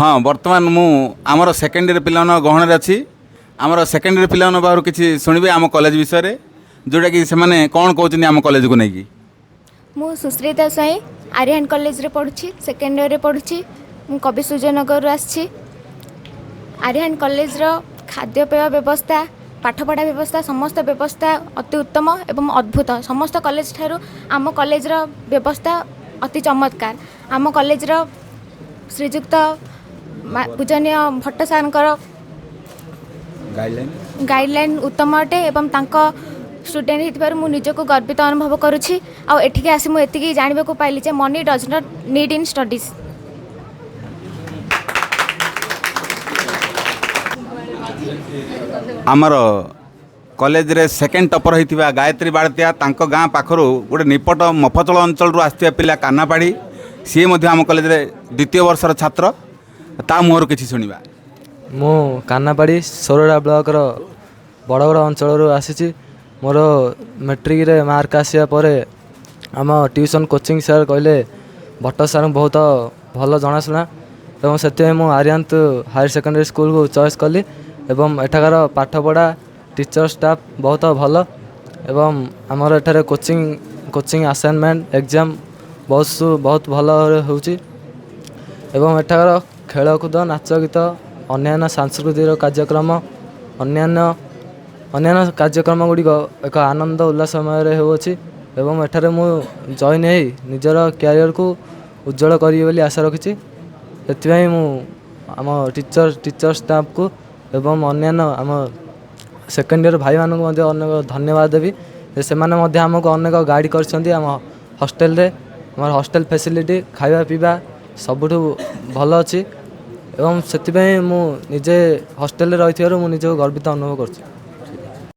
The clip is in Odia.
ହଁ, ବର୍ତ୍ତମାନ ମୁଁ ଆମର ସେକେଣ୍ଡ ଇୟର ପିଲାମାନଙ୍କ ଗହଣରେ ଅଛି। ଆମର ସେକେଣ୍ଡ ଇୟର ପିଲାମାନଙ୍କ ପାଖରୁ କିଛି ଶୁଣିବେ ଆମ କଲେଜ ବିଷୟରେ, ଯେଉଁଟାକି ସେମାନେ କ'ଣ କହୁଛନ୍ତି ଆମ କଲେଜକୁ ନେଇକି। ମୁଁ ସୁଶ୍ରୀତା ସ୍ୱାଇଁ, ଆରିହାନ୍ତ କଲେଜରେ ପଢ଼ୁଛି, ସେକେଣ୍ଡ ଇୟରରେ ପଢ଼ୁଛି। ମୁଁ କବି ସୂର୍ଯ୍ୟନଗରରୁ ଆସିଛି। ଆରିହାନ୍ତ କଲେଜର ଖାଦ୍ୟପେୟ ବ୍ୟବସ୍ଥା, ପାଠପଢ଼ା ବ୍ୟବସ୍ଥା, ସମସ୍ତ ବ୍ୟବସ୍ଥା ଅତି ଉତ୍ତମ ଏବଂ ଅଦ୍ଭୁତ। ସମସ୍ତ କଲେଜ ଠାରୁ ଆମ କଲେଜର ବ୍ୟବସ୍ଥା ଅତି ଚମତ୍କାର। ଆମ କଲେଜର ଶ୍ରୀଯୁକ୍ତ ପୂଜନୀୟ ଭଟ୍ଟ ସାର୍ଙ୍କର ଗାଇଡ଼ଲାଇନ୍ ଉତ୍ତମ ଅଟେ ଏବଂ ତାଙ୍କ ଷ୍ଟୁଡେଣ୍ଟ ହେଇଥିବାରୁ ମୁଁ ନିଜକୁ ଗର୍ବିତ ଅନୁଭବ କରୁଛି। ଆଉ ଏଠିକି ଆସି ମୁଁ ଏତିକି ଜାଣିବାକୁ ପାଇଲି ଯେ money does not need in studies. ଆମର କଲେଜରେ ସେକେଣ୍ଡ ଟପର ହୋଇଥିବା ଗାୟତ୍ରୀ ବାଡ଼ତିଆ, ତାଙ୍କ ଗାଁ ପାଖରୁ ଗୋଟେ ନିପଟ ମଫଚଳ ଅଞ୍ଚଳରୁ ଆସିଥିବା ପିଲା କାହ୍ନାପାଢ଼ୀ, ସିଏ ମଧ୍ୟ ଆମ କଲେଜରେ ଦ୍ୱିତୀୟ ବର୍ଷର ଛାତ୍ର। ତା ମୁହଁରୁ କିଛି ଶୁଣିବା। ମୁଁ କାହ୍ନାପାଢ଼ୀ, ସୋରଡ଼ା ବ୍ଲକର ବଡ଼ଗଡ଼ ଅଞ୍ଚଳରୁ ଆସିଛି। ମୋର ମେଟ୍ରିକରେ ମାର୍କ ଆସିବା ପରେ ଆମ ଟ୍ୟୁସନ୍ କୋଚିଂ ସାର୍ କହିଲେ ଭଟ୍ଟ ସାର୍ଙ୍କୁ ବହୁତ ଭଲ ଜଣାଶୁଣା ଏବଂ ସେଥିପାଇଁ ମୁଁ ଆରିହାନ୍ତ ହାୟର ସେକେଣ୍ଡାରୀ ସ୍କୁଲକୁ ଚଏସ୍ କଲି ଏବଂ ଏଠାକାର ପାଠପଢ଼ା, ଟିଚର୍ ଷ୍ଟାଫ୍ ବହୁତ ଭଲ ଏବଂ ଆମର ଏଠାରେ କୋଚିଂ, ଆସାଇନମେଣ୍ଟ, ଏକ୍ଜାମ୍ ବହୁତ ବହୁତ ଭଲ ଭାବରେ ହେଉଛି ଏବଂ ଏଠାକାର ଖେଳକୁଦ, ନାଚ ଗୀତ, ଅନ୍ୟାନ୍ୟ ସାଂସ୍କୃତିକ କାର୍ଯ୍ୟକ୍ରମ, ଅନ୍ୟାନ୍ୟ କାର୍ଯ୍ୟକ୍ରମ ଗୁଡ଼ିକ ଏକ ଆନନ୍ଦ ଉଲ୍ଲାସମୟରେ ହେଉଅଛି ଏବଂ ଏଠାରେ ମୁଁ ଜଏନ୍ ହେଇ ନିଜର କ୍ୟାରିୟରକୁ ଉଜ୍ଜଳ କରିବି ବୋଲି ଆଶା ରଖିଛି। ସେଥିପାଇଁ ମୁଁ ଆମ ଟିଚର୍ ଷ୍ଟାଫ୍କୁ ଏବଂ ଅନ୍ୟାନ୍ୟ ଆମ ସେକେଣ୍ଡ ଇୟର ଭାଇମାନଙ୍କୁ ମଧ୍ୟ ଅନେକ ଧନ୍ୟବାଦ ଦେବି ଯେ ସେମାନେ ମଧ୍ୟ ଆମକୁ ଅନେକ ଗାଇଡ଼ କରିଛନ୍ତି। ଆମ ହଷ୍ଟେଲରେ ଆମର ହଷ୍ଟେଲ ଫ୍ୟାସିଲିଟି, ଖାଇବା ପିଇବା ସବୁଠୁ ଭଲ ଅଛି ଏବଂ ସେଥିପାଇଁ ମୁଁ ନିଜେ ହଷ୍ଟେଲରେ ରହିଥିବାରୁ ମୁଁ ନିଜକୁ ଗର୍ବିତ ଅନୁଭବ କରୁଛି।